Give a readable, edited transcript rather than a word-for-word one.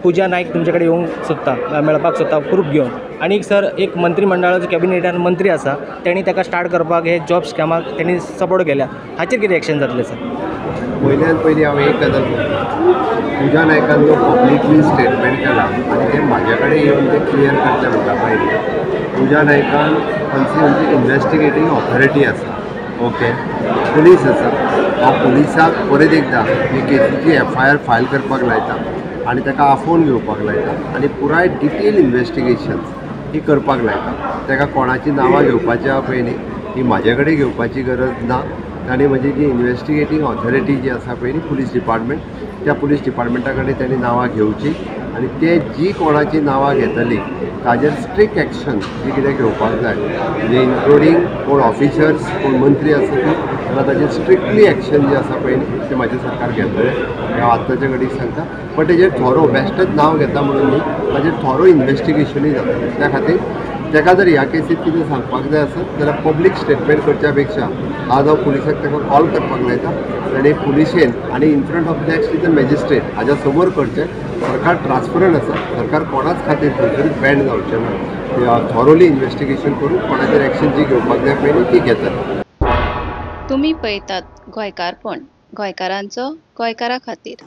पुजा नायक तुमचे कडेन येवंक सोदता, मेळपाक सोदता प्रूफ घेवन. आनी सर एक मंत्रीमंडळाचो कॅबिनेटान मंत्री आसा, तेणी ताका स्टार्ट करपाक हे जॉब स्कॅमाक तेणी सपोर्ट केल्या, हाचेर कितें एक्शन जातलें सर? पयल्यान पयलीं हांव एक गजाल म्हणटा, पुजा नायकान जो पब्लिकली स्टेटमेंट केला आनी ते म्हाज्या कडेन येवन ते क्लियर करचें म्हणटा पयलीं, पुजा नायकान खंयची इन्वेस्टिगेटींग ऑथॉरिटी आसा, ओके, पुलीस आसा, हांव पुलिसाक परत एकदां ही केसीची एफआयआर फायल करपाक लायता आनी ताका आफोवन घेवपाक लायता आनी पुराय डिटेल इन्वेस्टिगेशन्स ही करपाक लायता. ताका कोणाची नांवां घेवपाची आहा पळय न्ही, ही म्हाजे कडेन घेवपाची गरज ना. ताणें म्हजी जी इन्वेस्टिगेटींग ऑथॉरिटी जी आसा पळय न्ही, पुलीस डिपार्टमेंट, त्या पुलीस डिपार्टमेंटा कडेन ताणें नांवां घेवची आनी ते जी कोणाची नांवां घेतली ताजेर स्ट्रिक्ट एक्शन जी कितें घेवपाक जाय, म्हणजे इन्क्लुडींग कोण ऑफिसर्स कोण मंत्री आसा ती, जाल्यार ताजेर स्ट्रिक्टली एक्शन जे आसा पळय न्ही ते म्हाजें सरकार घेतलें हें हांव आत्ताच्या घडीक सांगता. बट तेजेर थोरो बेश्टेच नांव घेता म्हणून न्ही, ताजेर थोरो इन्वेस्टिगेशनूय जाता. त्या खातीर ताका जर ह्या केसीत कितें सांगपाक जाय आसत जाल्यार पब्लीक स्टेटमेंट करच्या पेक्षा आज हांव पुलिसाक ताका कॉल करपाक लायता आनी पुलिशेन आनी in front of next is the magistrate हाज्या समोर करचें. सरकार ट्रान्सपरंट आसा, सरकार कोणाच खातीर खंयसरूच बँड जावचें ना, थॉरोली इन्वेस्टिगेशन करून कोणाचेर एक्शन जी घेवपाक जाय पळय न्ही ती घेतात. तुमी पळयतात गोंयकारपण, गोंयकारांचो गोंयकारा खातीर.